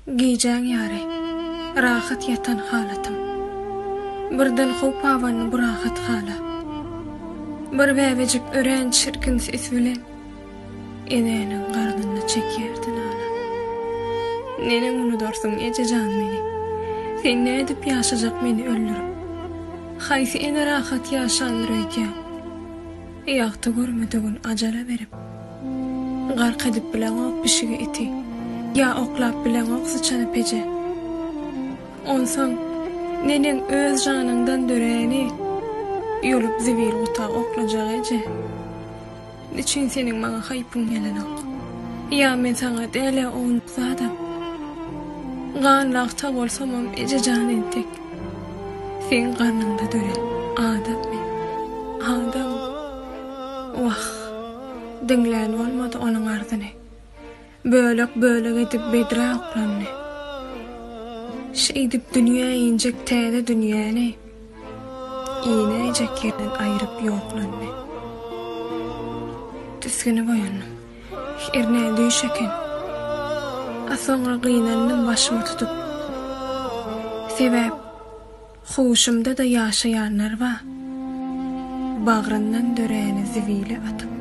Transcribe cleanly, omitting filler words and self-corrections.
Gijäň ýary, rahat ýatan halatym. Birden howp abandy bu rahat hala. Bir bäbejik örän çirkin ses bilen enäniň garnynda çekýärdi nala. Neneň unudarsyň eje jan meni? Sen nädip ýaşajak meni öldürip? Haýsy ene rahat ýaşandyr öýdýäň? Ýagty görmedigin ajala berip. Gark edip bileňok pişigi iti. Ýa oklap bileňok syçany peje. Onsoň neneň öz janyňdan döräni ýolup zibil guta oklajak eje? Neçün seniň maňa haýpyň gelenok? Ýa men saňa däl-ä ownuk zadam. Ganlagta bolsamam eje jan entek. Seň garnyňda dörän adam men. Adam. Wah. Diňlän bolmady onuň arzyny. Bölek-bölek edip bedrä oklandy. Şeýdip dünýä injek täze dünýäni inäýjek ýerden aýryp ýoklandy. Tisginip oýandym. Hernä düýş eken. A soňra gynandym başymy tutup. Sebäp huşumda-da ýaşaýanlar bar. Bagryndan döräni zibile atyp.